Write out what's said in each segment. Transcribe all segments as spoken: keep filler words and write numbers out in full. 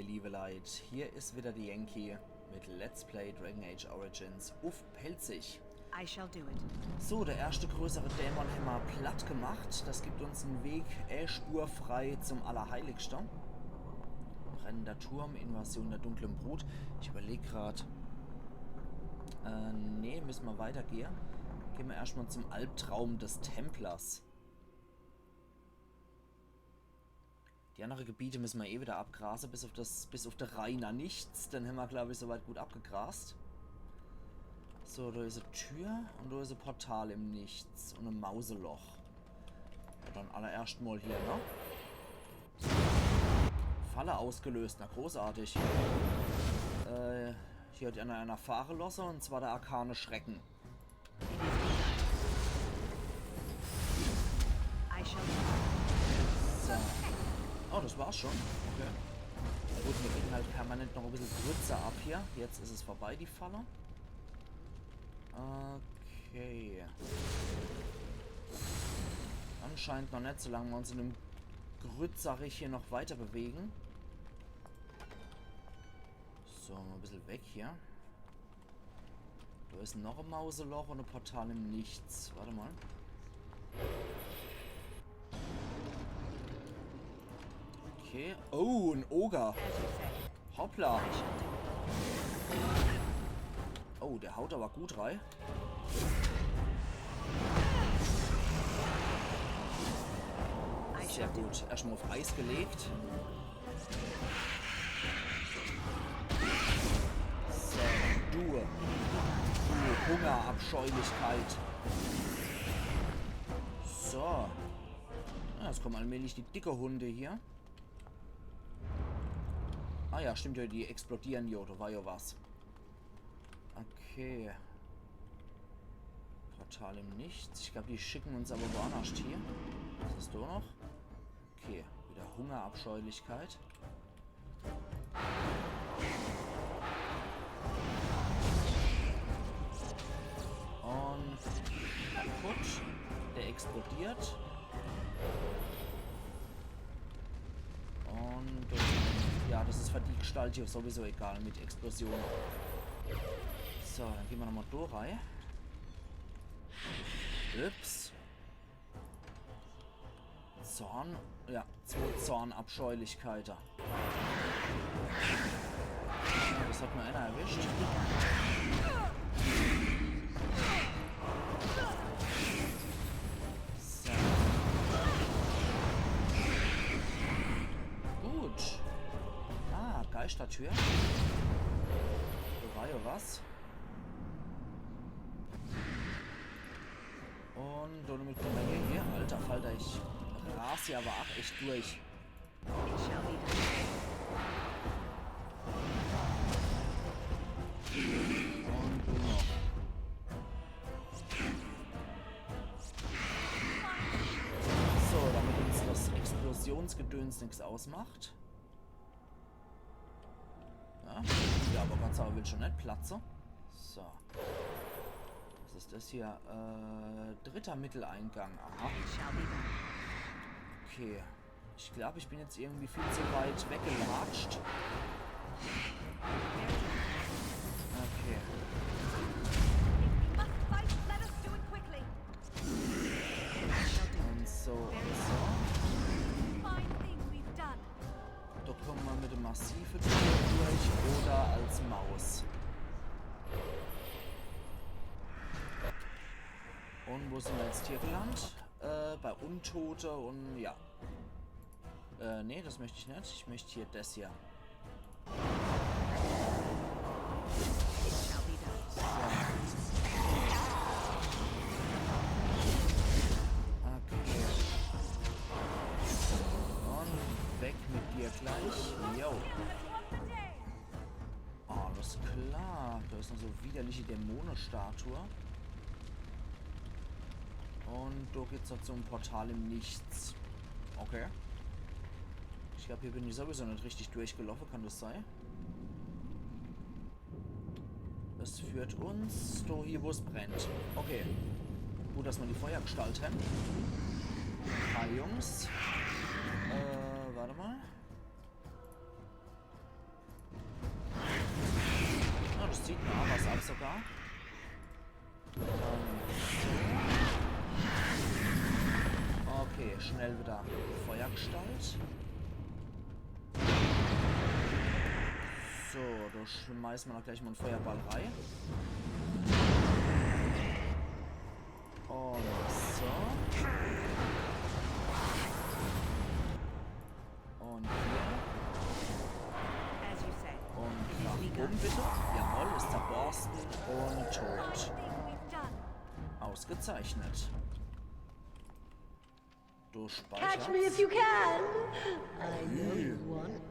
Liebe Leit, hier is wieder de Yankee mit Let's Play Dragon Age Origins uff Pälzisch. I shall do it. So, de erschte größere Dämon hämmer platt gemacht. Das gibt uns en Weg, äh, spurfrei zum Allerheiligschte. Brennender Turm, Invasion der dunklen Brut. Ich überleg grad. Äh, nee, müsse mer weitergehe. Gehe mer erscht mal zum Albtraum des Templers. Die annere Gebiete müsse mer eh wieder abgrase, bis uff das, bis uff de Reiner Nichts. Den hämmer, glaub ich, soweit gut abgegrast. So, do is e Tür un do is e Portal im Nichts un e Mauseloch. Ja, dann allererscht mal hier, ne? Falle ausgelöst, na großartig. Äh, hier hat einer einer fahre losse, un zwar de arkane Schrecken. I shall So. Oh, das war's schon. Okay. Na gut, mir kriegen halt permanent noch e bissel Grütze ab hier. Jetzt is es vorbei, die Falle. Okay. Anscheinend noch net, solange mer uns in dem Grützerich hier noch weiter bewegen. So, mal e bissel weg hier. Do is noch e Mauseloch un e Portal im Nichts. Warte mal. Okay. Oh, en Oger. As you say. Hoppla. I shall do it. Oh, der haut aber gut rei. I Sehr shall do it. Gut. Erstmal auf Eis gelegt. So, du. Du Hungerabscheulichkeit. So. Ja, jetzt kommen allmählich die dicke Hunde hier. Ah ja, stimmt ja, die explodieren ja, do war ja was. Okay. Portal im Nichts. Ich glaub, die schicken uns aber woanders hier. Was is do noch? Okay, wieder Hungerabscheulichkeit. Un kaputt. Der explodiert. Un, äh, ja, das is für die Gestalt hier sowieso egal mit Explosion. So, dann gehn mer nochmal do rei. Ups. Zorn. Ja, zwei Zornabscheulichkeite. Ja, das hat nur einer erwischt. So. Gut. Ah, Geistertür. Do war ja was. Un damit kommen wir hier, hier. Alter Falter, ich ras hier aber ach echt durch. It shall be done. Un du noch. So, damit uns das Explosionsgedöns nix ausmacht. Ja, der Abracadabra will schon net platze. So. Was is das hier? Äh, dritter Mitteleingang. Aha. It shall be done. Okay. Ich glaub, ich bin jetzt irgendwie viel zu weit weggelatscht. Okay. If we must fight, let us do it quickly. Un so un so. Fine thing we've done. Do kommen wir mit dem massive Tür durch oder als Maus. Un wo sind wir jetzt hier gelandet? Äh, bei Untote un ja. Äh, nee, das möcht ich net. Ich möcht hier das hier. It shall be done. Okay. Un weg mit dir gleich. Jo. Alles klar. Do is noch so widerliche Dämonestatue. Un do geht's noch zum Portal im Nichts. Okay. Ich glaub, hier bin ich sowieso net richtig durchgelaufen, kann das sein? Es führt uns do hier, wo es brennt. Okay. Gut, dass wir die Feuergestalt haben. Hi, Jungs. Äh, warte mal. zieht mer aa was ab sogar. Dann so. Okay, schnell wieder Feuergestalt. So, do schmeiß mer noch gleich mol en Feuerball rei. Un so. Un hier. As you say. Un Krach, bumm, bitte. Jawohl, is zerborsten un tot. We've done. Ausgezeichnet. Du Catch me if you can. I know you want.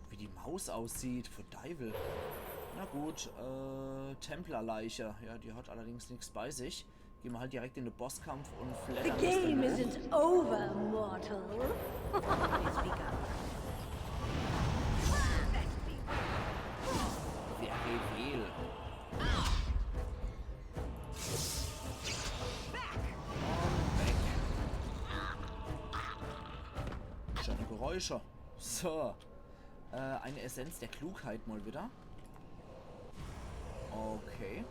Wie die Maus aussieht, für Deiwel. Na gut, äh, Templerleiche. Ja, die hat allerdings nix bei sich. Gehn mer halt direkt in de Bosskampf un The fleddern des dann game hoch. Isn't over, mortal. It is begun. Very well. Un weg. Schöne Geräusche. So. Äh, eine Essenz der Klugheit mal wieder. Okay.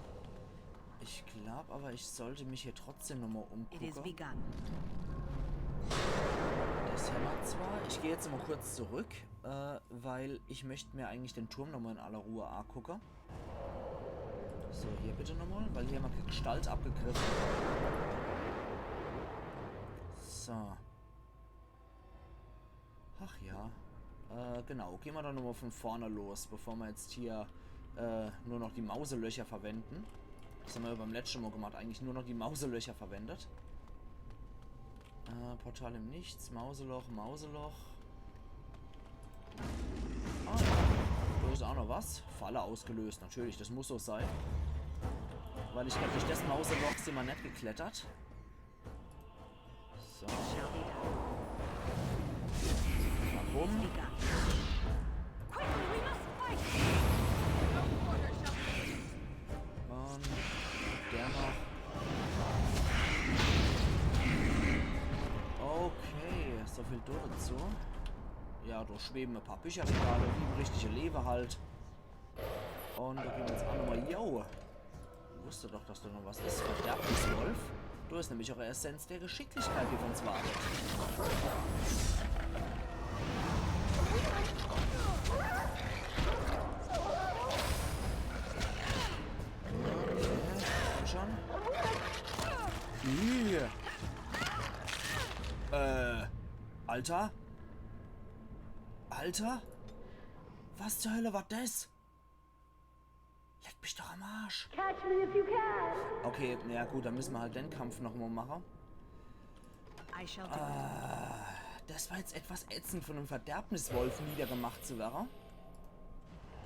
Ich glaub aber, ich sollte mich hier trotzdem nochmal It is umgucken. begun. Das hämmer zwar. Ich gehe jetzt mal kurz zurück, äh, weil ich möchte mir eigentlich den Turm nochmal in aller Ruhe angucken. So, hier bitte nochmal, weil hier hämmer Gestalt abgegriffen. So. Ach ja. Äh, genau. Gehen wir doch nochmal von vorne los, bevor wir jetzt hier äh, nur noch die Mauselöcher verwenden. Das haben wir ja beim letzten Mal gemacht, eigentlich nur noch die Mauselöcher verwendet. Äh, Portal im Nichts, Mauseloch, Mauseloch. Ah, da ist auch noch was. Falle ausgelöst, natürlich, das muss so sein. Weil ich glaube, durch das Mauseloch sind wir nicht geklettert. So. Shall be done. Warum? Begun. Quickly, we must fight! No quarter shall be Und der noch. Okay, so viel dazu. Ja, da schweben ein paar Bücherregale, wie im richtigen Leben halt. Und da gehen wir jetzt auch nochmal. Yo! Ich wusste doch, dass da noch was ist. Verderbniswolf. Da ist nämlich auch eine Essenz der Geschicklichkeit, die auf uns wartet. Okay, komm schon. Ih. Äh, Alter? Alter? Was zur Hölle war das? Leck mich doch am Arsch. Catch me if you can. Okay, naja gut, dann müssen wir halt den Kampf nochmal machen. I shall do it. Ah, das war jetzt etwas ätzend, von einem Verderbniswolf niedergemacht zu werden.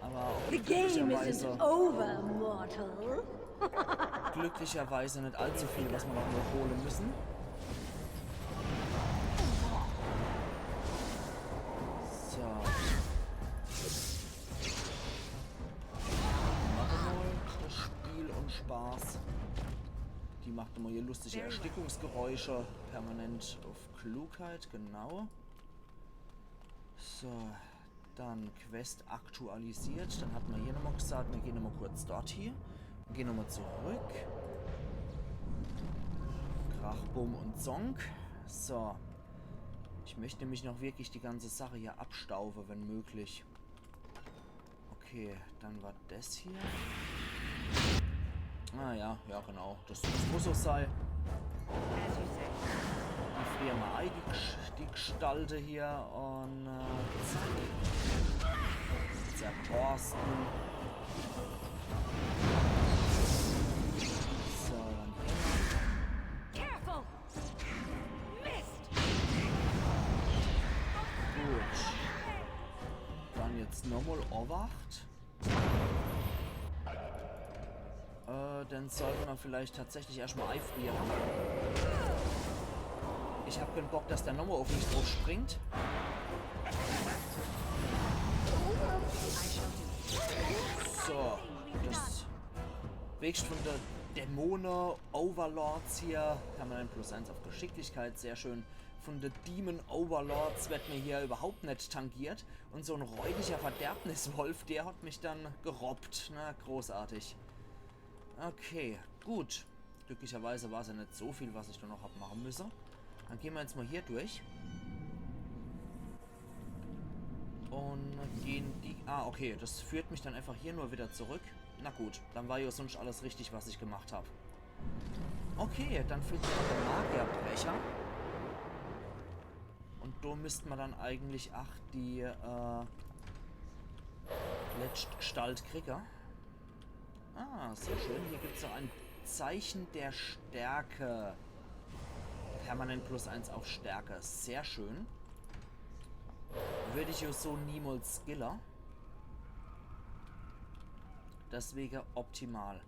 Aber auch The game glücklicherweise, isn't over, mortal. glücklicherweise nicht allzu viel, was wir noch nachholen müssen. So. Machen wir mal das Spiel und Spaß. Die macht immer hier lustige Erstickungsgeräusche. Permanent auf Klugheit, genau. So, dann Quest aktualisiert. Dann hat man hier nochmal gesagt, wir gehen nochmal kurz dort hin. Gehen nochmal zurück. Krach, Bumm und Zonk. So. Ich möchte mich noch wirklich die ganze Sache hier abstauben, wenn möglich. Okay, dann war das hier. Ah ja, ja genau. Das, das muss auch sein. As you say. Die frieren mal ein, die, Gsch- die Gestalte hier. Und äh, zack. Zerborsten. So, dann hier. Careful! Missed! Gut. Dann jetzt nochmal Obacht. Äh, dann sollte man vielleicht tatsächlich erstmal eifrieren. Ich hab keinen Bock, dass der nochmal auf mich drauf springt. So, das Weg von der Dämone, Overlords hier. Haben wir ein Plus eins auf Geschicklichkeit, sehr schön. von de Demon Overlords wird mir hier überhaupt net tangiert. Und so ein räudiger Verderbniswolf, der hat mich dann gerobbt. Na, großartig. Okay, gut. Glücklicherweise war's ja net so viel, was ich da noch hab machen müssen. Dann gehen wir jetzt mal hier durch. Und gehen die... Ah, okay, das führt mich dann einfach hier nur wieder zurück. Na gut, dann war ja sonst alles richtig, was ich gemacht hab. Okay, dann fehlt mir noch der Magierbrecher. Und da müsste man dann eigentlich, ach, die, äh, letzte Gestalt kriegen. Ah, sehr schön. Hier gibt's so ein Zeichen der Stärke. Permanent plus eins auf Stärke. Sehr schön. Würde ich ja so niemals skillen. Deswegen optimal.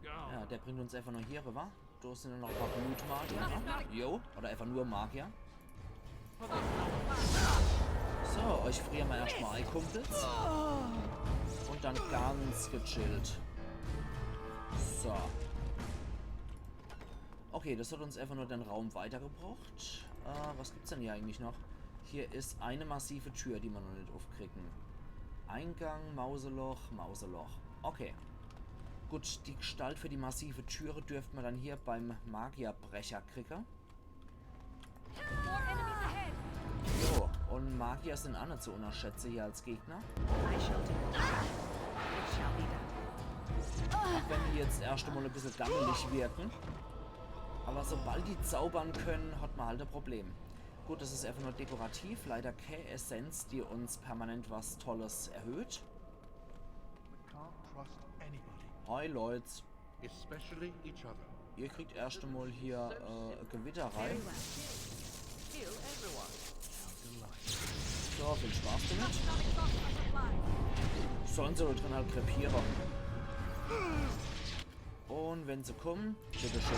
Ja, der bringt uns einfach nur hier rüber. Da sind noch ein paar Blutmagier. Jo, oder einfach nur Magier. So, euch frieren wir erstmal ein, Kumpels. Und dann ganz gechillt. So. Okay, das hat uns einfach nur den Raum weitergebracht. Äh, was gibt's denn hier eigentlich noch? Hier ist eine massive Tür, die wir noch nicht aufkriegen. Eingang, Mauseloch, Mauseloch. Okay. Gut, die Gestalt für die massive Türe dürften wir dann hier beim Magierbrecher kriegen. Four enemies ahead. Jo, und Magier sind auch nicht zu unterschätzen hier als Gegner. I shall do it. It shall be done. Auch wenn die jetzt erst einmal ein bisschen gammelig wirken. Aber sobald die zaubern können, hat man halt ein Problem. Gut, das ist einfach nur dekorativ. Leider keine Essenz, die uns permanent was Tolles erhöht. We can't trust anybody. Hi, Leute. Especially each other. Ihr kriegt erst einmal hier, äh, Gewitter rein. Very well. Heal everyone. How delightful. So, viel Spaß damit. Not exhaust my supply. Sollen sie da drin halt krepieren. Und wenn sie kommen, bitteschön.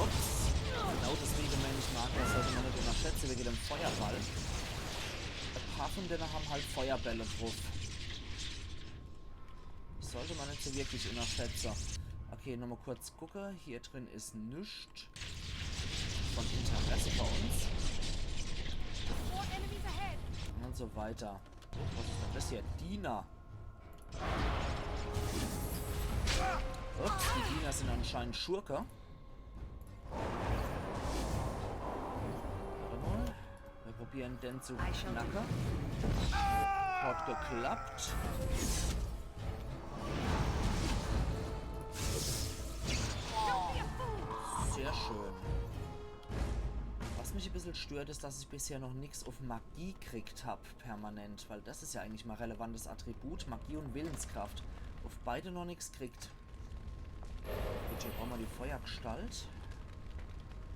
Ups. Genau deswegen, mein ich, mag, das sollte man nicht unterschätzen wegen dem Feuerball. Ein paar von denen haben halt Feuerbälle drauf. Sollte man nicht so wirklich unterschätzen. Okay, nochmal kurz gucken. Hier drin ist nichts von Interesse bei uns. Four enemies ahead. Und so weiter. Oh, was ist denn das hier? Diener. Ups, die Diener sind anscheinend Schurke. Warte mal. Wir probieren den zu knacken. Hat geklappt. Sehr schön. Was mich ein bisschen stört, ist, dass ich bisher noch nichts auf Magie gekriegt hab, permanent, weil das ist ja eigentlich mal relevantes Attribut, Magie und Willenskraft. Auf beide noch nichts gekriegt. Gut, hier brauchen wir die Feuergestalt.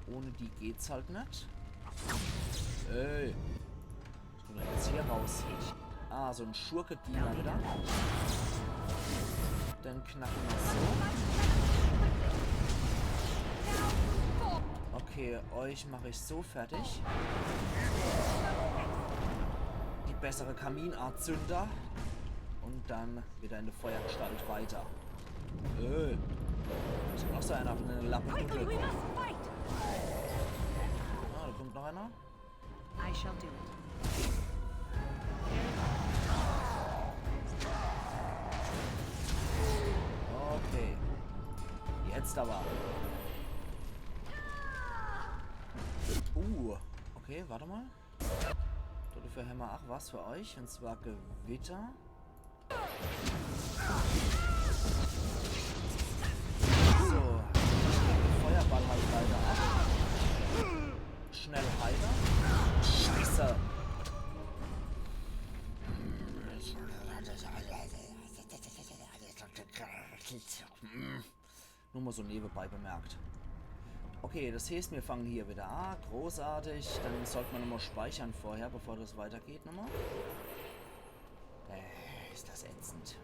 Ohne die geht's halt nicht. Ey. Was kommt denn jetzt hier raus? Ah, so ein Schurke-Diener wieder. Dann knacken wir so. Okay, euch mache ich so fertig. Die bessere Kaminartzünder. Und dann wieder in der Feuergestalt weiter. Äh. Ist noch so einer auf eine Lappe. Quickly, we must fight. Ah, da kommt noch einer. I shall do it. Okay. Jetzt aber. Uh, okay, warte mal. Dafür haben wir auch was für euch, und zwar Gewitter. So, Feuerball halt weiter ab. Schnell heilen. Scheiße. Nur mal so nebenbei bemerkt. Okay, das heißt, wir fangen hier wieder an. Großartig. Dann sollte man nochmal speichern vorher, bevor das weitergeht nochmal. Äh, ist das ätzend.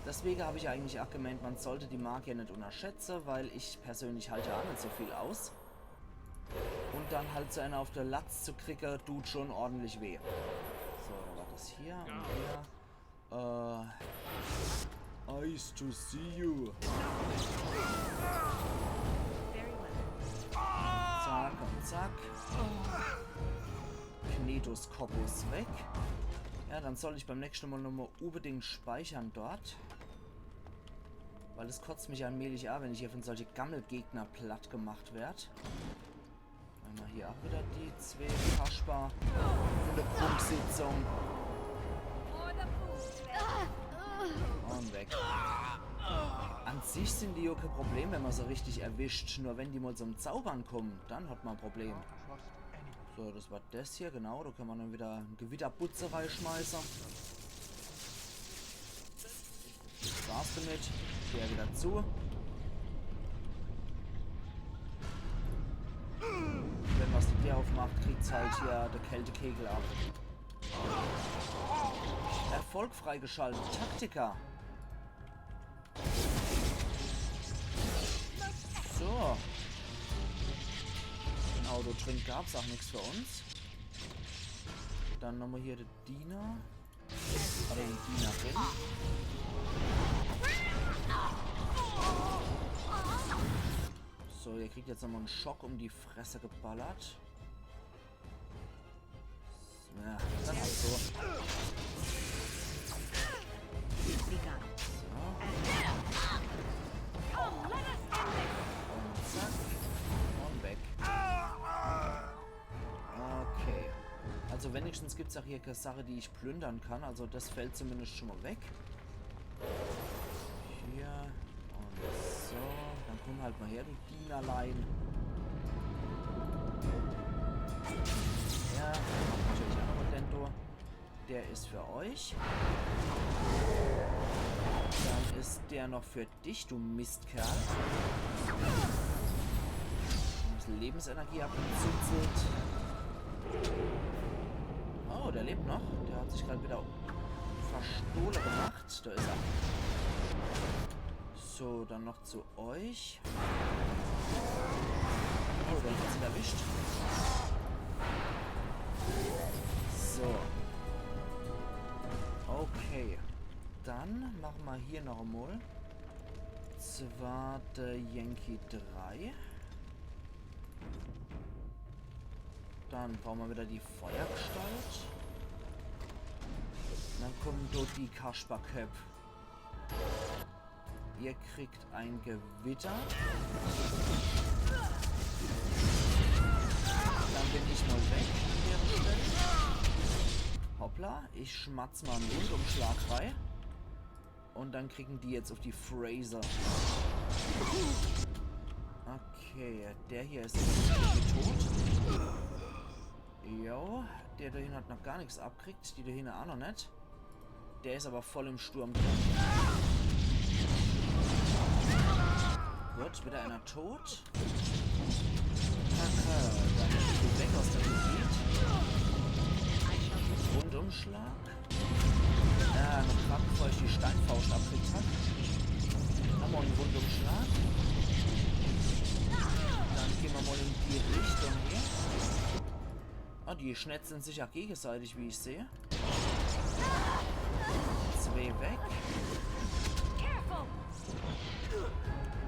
Deswegen habe ich eigentlich auch gemeint, man sollte die Magier nicht unterschätzen, weil ich persönlich halte auch nicht so viel aus. Und dann halt so einer auf der Latz zu kriegen, tut schon ordentlich weh. So, dann war das hier und hier. Äh, nice to see you. Very well. Zack und zack. Knetus Corpus weg. Ja, dann soll ich beim nächschte Mal nochmal unbedingt speichern dort. Weil es kotzt mich allmählich a, wenn ich hier von solche Gammelgegner platt gemacht werd. Einmal hier auch wieder die zwee Kasper. Für die Prunksitzung. Und weg. An sich sind die jo kein Problem, wenn man se richtig erwischt. Nur wenn die mal zum Zaubern kommen, dann hat man ein Problem. So, das war das hier, genau. Da kann man dann wieder e Gewitterputze reinschmeißen. Das war's damit. Der wieder zu. Wenn was die Tür aufmacht, kriegt's halt hier der Kältekegel ab. Erfolg freigeschaltet. Taktika. So. Genau, da drin gab's auch nichts für uns. Dann nochmal hier der Diener. Oder die Dienerin. So, ihr kriegt jetzt nochmal einen Schock um die Fresse geballert. Ja, dann halt so. So. Und zack. Und weg. Okay. Also wenigstens gibt's auch hier keine Sache, die ich plündern kann. Also das fällt zumindest schon mal weg. Hier und so. Dann komm halt mal her, du Dienerlein. Ja, dann macht natürlich auch noch den do. Der ist für euch. Dann ist der noch für dich, du Mistkerl. Ein bisschen Lebensenergie abgezuzelt. Oh, der lebt noch. Der hat sich gerade wieder verstohlen gemacht. Da ist er. So, dann noch zu euch. Oh, der hat sich erwischt. So. Okay. Dann machen wir hier noch einmal. Zwar der Yankee drei. Dann brauchen wir wieder die Feuergestalt. Dann kommen dort die Kasperköpfe. Ihr kriegt ein Gewitter. Dann bin ich mal weg an der Stelle. Hoppla, ich schmatz mal einen Rundumschlag rein. Und dann kriegen die jetzt auf die Fresse. Okay, der hier ist jetzt tot. Jo, der da hinten hat noch gar nichts abgekriegt, die da hinten auch noch nicht. Der ist aber voll im Sturm drin. Gut, wieder einer tot. Haha, dann bist du weg aus dem Gebiet. Rundumschlag. Ja, noch grad bevor ich die Steinfaust abgekriegt hab. Haben wir einen Rundumschlag. Dann gehen wir mal in die Richtung hier. Ah, die schnetzeln sich ja gegenseitig, wie ich sehe. Zwei weg.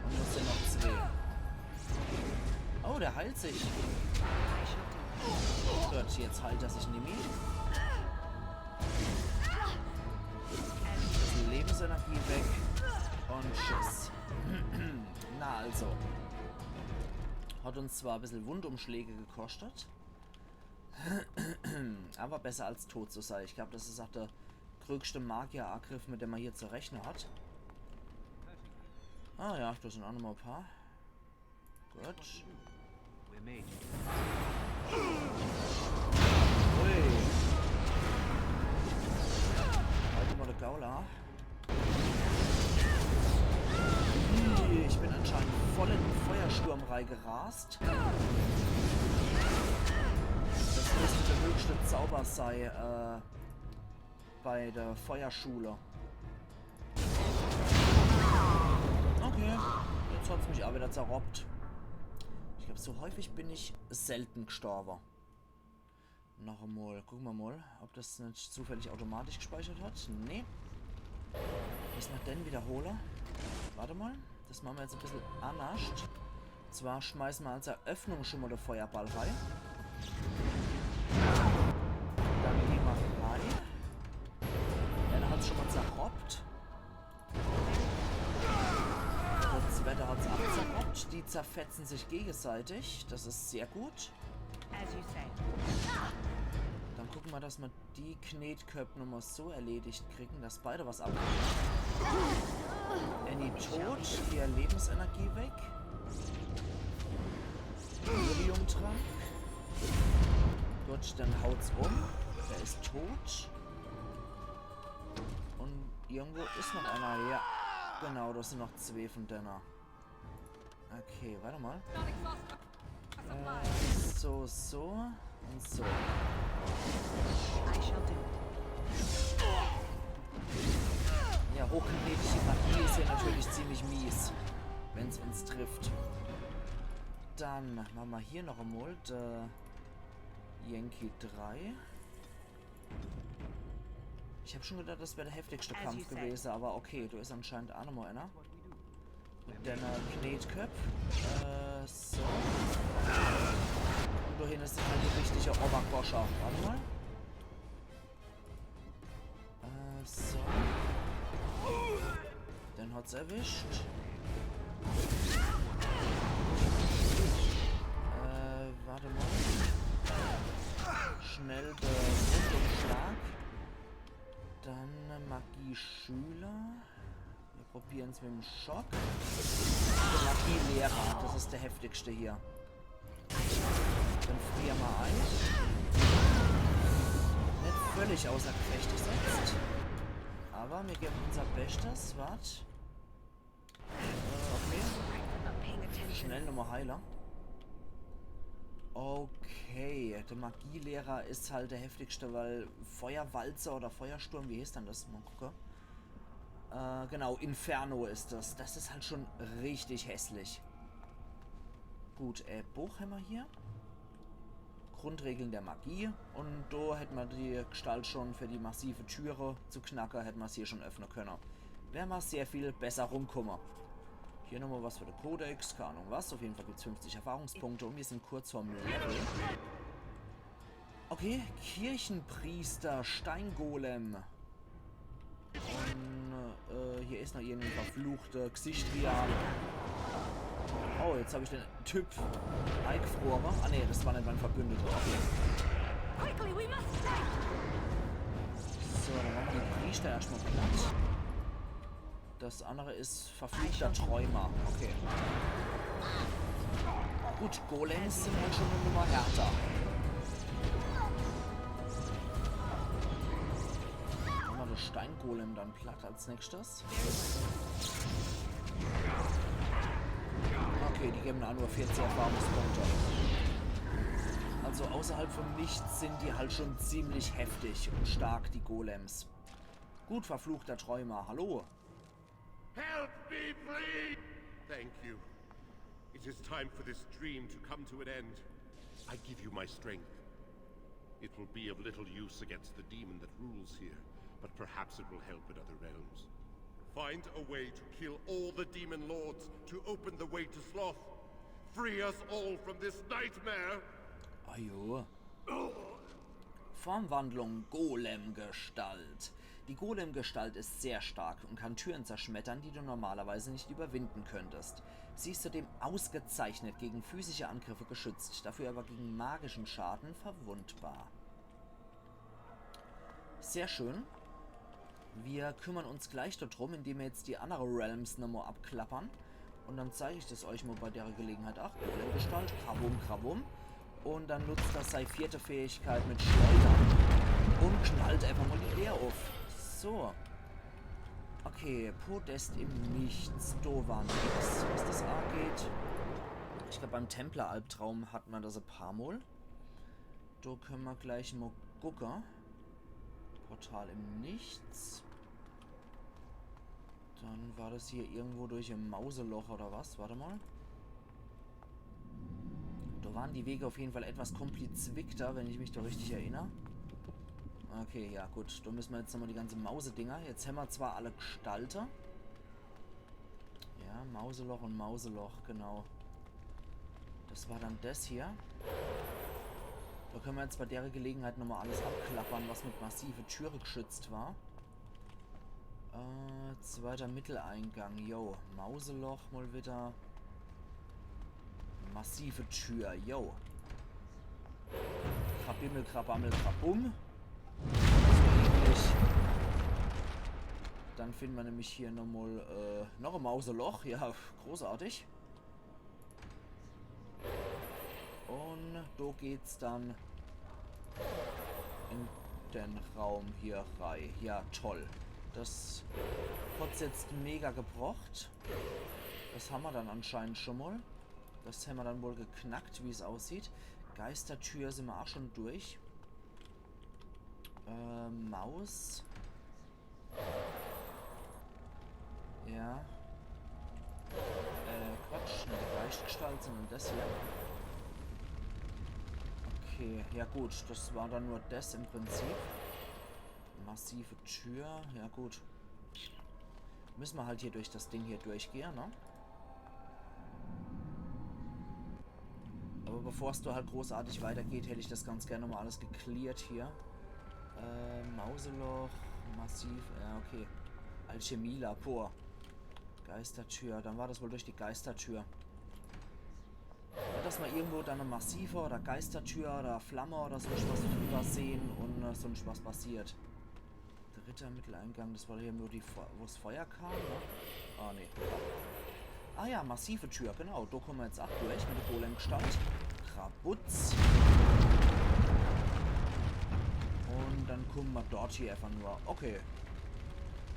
Und es sind noch zwei. Oh, der heilt sich. Gut, jetzt heilt er sich nimmi. Lebensenergie weg. Und tschüss. Na also. Hat uns zwar ein bisschen Wundumschläge gekostet. Aber besser als tot zu sein. Ich glaube, das ist auch der größte Magierangriff, mit dem man hier zu rechnen hat. Ah ja, da sind auch noch mal ein paar. Gut. Ui. Halt mal der Gaula. Ih, ich bin anscheinend voll in den Feuersturm reingerast. Das müsste der höchste Zauber sein, äh, bei der Feuerschule. Okay, jetzt hat's mich auch wieder zerroppt. Ich glaube, so häufig bin ich selten gestorben. Noch einmal, gucken wir mal, ob das nicht zufällig automatisch gespeichert hat. Nee. Müssen wir den wiederholen. Warte mal, das machen wir jetzt ein bisschen anders. Zwar schmeiße mer als Eröffnung schon mal de Feuerball rei. Dann geh mer rei. Ja, der hat's schon mal zerroppt. Der zweite hat's auch zerroppt. Die zerfetzen sich gegenseitig. Das is sehr gut. As you say. Dann gucke mer, dass mer die Knetköpp nochmal so erledigt kriegen, dass beide was abkriegen. Annie tot, ihr Lebensenergie weg. Deliriumtrank. Gut, dann haut's um. Der is tot. Und irgendwo is noch einer. Ja, genau, das sind noch zwee von denne. Okay, warte mal. Äh, so, so und so. I shall do it. Ja, hochkarätige Magie is ja natürlich ziemlich mies, wenn's uns trifft. Dann mache mer hier noch emol de Yankee drei. Ich hab schon gedacht, das wär der heftigste As Kampf you say. gewese, aber okay, do is anscheinend auch nochmal einer. Mit denne Knetköpp. Äh, so. Und do hinne is halt die richtige Obergoscher. Warte mal. Äh, so. Den hat's erwischt. Äh, warte mal. Schnell de Rundumschlag. Dann Magie-Schüler. Wir probieren's mit dem Schock. Der Magie-Lehrer, das is der heftigste hier. Dann friere mer ein. Net völlig außer Gefecht gesetzt. Aber mir geben unser Bestes. Wart. Äh, okay. I'm not paying attention. Schnell nochmal heile. Okay, der Magielehrer is halt der heftigste, weil Feuerwalzer oder Feuersturm, wie heißt denn das? Mal gucke. Äh, genau, Inferno is das. Das is halt schon richtig hässlich. Gut, äh, Buch hämmer hier. Grundregeln der Magie. Und do hätt mer die Gestalt schon für die massive Türe zu knacke, hätt mer's hier schon öffne könne. Wär mer sehr viel besser rumkomme. Hier nochmal was für de Kodex, keine Ahnung was. Auf jeden Fall gibt's fünfzig Erfahrungspunkte und wir sind kurz vorm Level. Okay, Kirchenpriester, Steingolem. Und äh, hier is noch irgendein verfluchte Gesicht wieder. Oh, jetzt hab ich den Typ eingefrore. Ah ne, das war net mein Verbündeter. Okay. Quickly, we must escape! So, dann mache mer die Priester erstmal platt. Das andere is verfluchter Träumer. Okay. Gut, Golems sind halt schon eine Nummer härter. Mache mer de Steingolem dann platt als nächstes. Okay, die geben auch nur vierzehn Erfahrungspunkte. Also außerhalb vom Nichts sind die halt schon ziemlich heftig und stark, die Golems. Gut, verfluchter Träumer, hallo. Help me, please! Thank you. It is time for this dream to come to an end. I give you my strength. It will be of little use against the demon that rules here, but perhaps it will help in other realms. Find a way to kill all the demon lords to open the way to Sloth. Free us all from this nightmare! Ajo. Formwandlung Golem-Gestalt. Die Golem-Gestalt ist sehr stark und kann Türen zerschmettern, die du normalerweise nicht überwinden könntest. Sie ist zudem ausgezeichnet gegen physische Angriffe geschützt, dafür aber gegen magischen Schaden verwundbar. Sehr schön. Wir kümmern uns gleich dort drum, indem wir jetzt die andere Realms nochmal abklappern. Und dann zeige ich das euch mal bei der Gelegenheit. Ach, Golem-Gestalt, krawum, krawum. Und dann nutzt das seine vierte Fähigkeit mit Schleudern. Und knallt einfach mal die Leer auf. So. Okay, Podest im Nichts. Da war nix, was das angeht. Ich glaube, beim Templer-Albtraum hat man das ein paar Mal. Da können wir gleich mal gucken. Portal im Nichts. Dann war das hier irgendwo durch ein Mauseloch oder was? Warte mal. Da waren die Wege auf jeden Fall etwas komplizierter, wenn ich mich da richtig erinnere. Okay, ja gut. Da müssen wir jetzt nochmal die ganze Mausedinger. Jetzt haben wir zwar alle Gestalte. Ja, Mauseloch und Mauseloch, genau. Das war dann das hier. Da können wir jetzt bei der Gelegenheit nochmal alles abklappern, was mit massive Türe geschützt war. Äh, zweiter Mitteleingang, yo. Mauseloch mal wieder. Massive Tür, yo. Krabimmel, krabammel, krabum. So ähnlich. Dann finden wir nämlich hier nochmal, äh, noch ein Mauseloch. Ja, großartig. Und do geht's dann in den Raum hier rein. Ja, toll. Das hat's jetzt mega gebracht. Das haben wir dann anscheinend schon mal. Das haben wir dann wohl geknackt, wie es aussieht. Geistertür sind wir auch schon durch. Äh, Maus. Ja. Äh, Quatsch, nicht die Geistgestalt, sondern das hier. Okay, ja gut, das war dann nur das im Prinzip. Massive Tür, ja gut. Müssen wir halt hier durch das Ding hier durchgehen, ne? Aber bevor es da halt großartig weitergeht, hätte ich das ganz gerne mal alles geklärt hier. Äh, Mauseloch, massiv, ja, okay. Alchemielabor. Geistertür, dann war das wohl durch die Geistertür. Nicht, dass wir irgendwo dann eine massive oder Geistertür oder Flamme oder sonst was übersehen und äh, sonst was passiert. Dritter Mitteleingang, das war hier nur die Fe-, wo's Feuer kam, ne? Ah, nee. Ah ja, massive Tür, genau. Da kommen wir jetzt auch durch mit der Golemgestalt. Krabutz. Und dann kommen wir dort hier einfach nur. Okay.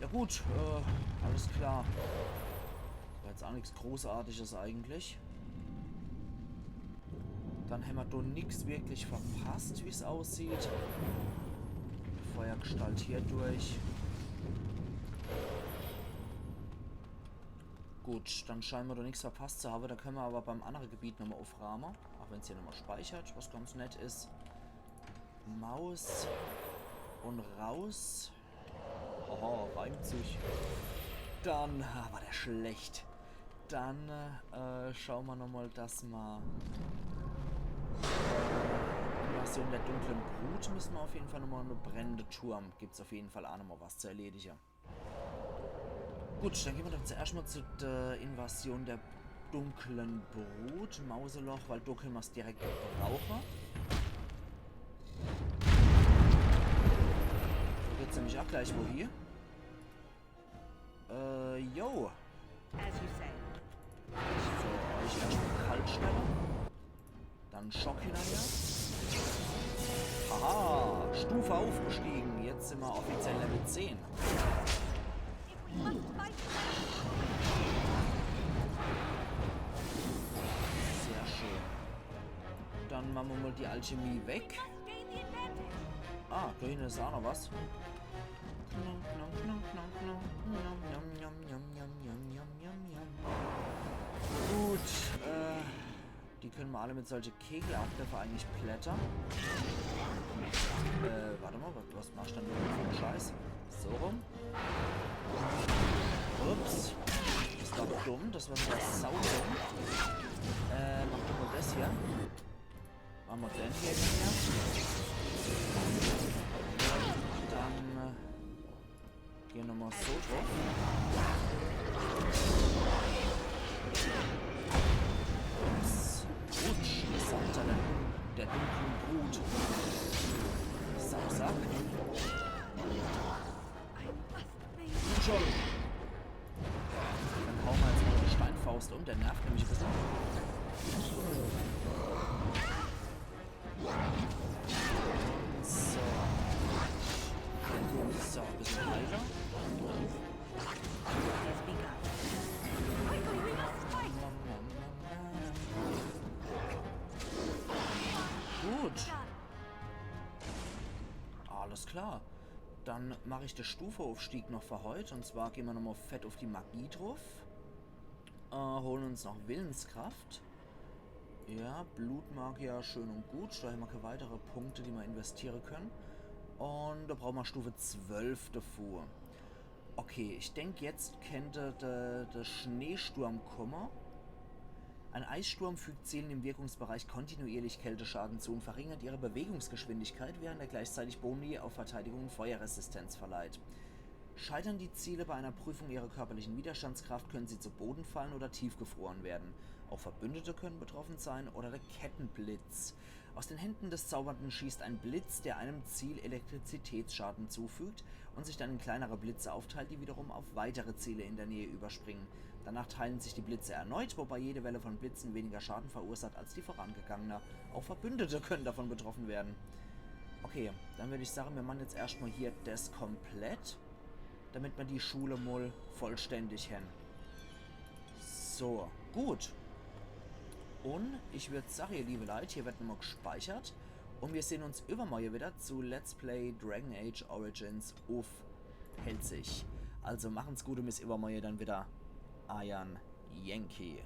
Ja gut, äh, alles klar. War jetzt auch nichts Großartiges eigentlich. Dann haben wir da nichts wirklich verpasst, wie es aussieht. Feuergestalt hier durch. Gut, dann scheinen wir da nichts verpasst zu haben. Da können wir aber beim anderen Gebiet nochmal aufräumen. Auch wenn es hier nochmal speichert, was ganz nett ist. Maus und raus. Oho, reimt sich. Dann, ah, war der schlecht. Dann äh, schauen wir nochmal, dass wir äh, Invasion der dunklen Brut müssen wir auf jeden Fall nochmal, eine brennende Turm. Gibt's auf jeden Fall auch nochmal was zu erledigen. Gut, dann gehen wir doch zuerst mal zu der Invasion der dunklen Brut, Mauseloch, weil da können wir's direkt brauchen. Da geht's nämlich auch gleich wohin. Äh, yo. As you say. So, ich erst mal kalt stellen. Dann Schock hinterher. Haha, Stufe aufgestiegen. Jetzt sind wir offiziell Level zehn. Sehr schön. Dann machen wir mal die Alchemie weg. Ah, da hinten ist auch noch was. Gut, äh, die können wir alle mit solche Kegelangriffe eigentlich plätten. Äh, warte mal, was, was machst du denn für einen Scheiß? So rum. Ups. Das war dumm, das war wieder saudumm. Äh, mach du mal das hier. Machen wir den hier wieder. Dann äh, gehen wir mal so drauf. Ups. Rutsch, Gesandter der, der dunklen Brut. Sack, sack. Schon. Dann hauen wir jetzt mal die Steinfaust um, der nervt nämlich ein bisschen. So. So, ein bisschen heiler. Gut. Alles klar. Dann mache ich den Stufeaufstieg noch für heute. Und zwar gehen wir nochmal fett auf die Magie drauf. Äh, holen uns noch Willenskraft. Ja, Blutmagier, schön und gut. Da haben wir keine weitere Punkte, die wir investieren können. Und da brauchen wir Stufe zwölf davor. Okay, ich denke, jetzt könnte der, der Schneesturm kommen. Ein Eissturm fügt Zielen im Wirkungsbereich kontinuierlich Kälteschaden zu und verringert ihre Bewegungsgeschwindigkeit, während er gleichzeitig Boni auf Verteidigung und Feuerresistenz verleiht. Scheitern die Ziele bei einer Prüfung ihrer körperlichen Widerstandskraft, können sie zu Boden fallen oder tiefgefroren werden. Auch Verbündete können betroffen sein oder der Kettenblitz. Aus den Händen des Zaubernden schießt ein Blitz, der einem Ziel Elektrizitätsschaden zufügt und sich dann in kleinere Blitze aufteilt, die wiederum auf weitere Ziele in der Nähe überspringen. Danach teilen sich die Blitze erneut, wobei jede Welle von Blitzen weniger Schaden verursacht als die vorangegangene. Auch Verbündete können davon betroffen werden. Okay, dann würde ich sagen, wir machen jetzt erstmal hier das komplett, damit wir die Schule mal vollständig haben. So, gut. Und ich würde sagen, ihr liebe Leute, hier wird nochmal gespeichert. Und wir sehen uns übermorgen wieder zu Let's Play Dragon Age Origins uff Pälzisch. Also machen's gut und bis übermorgen dann wieder. Eiern Yankee.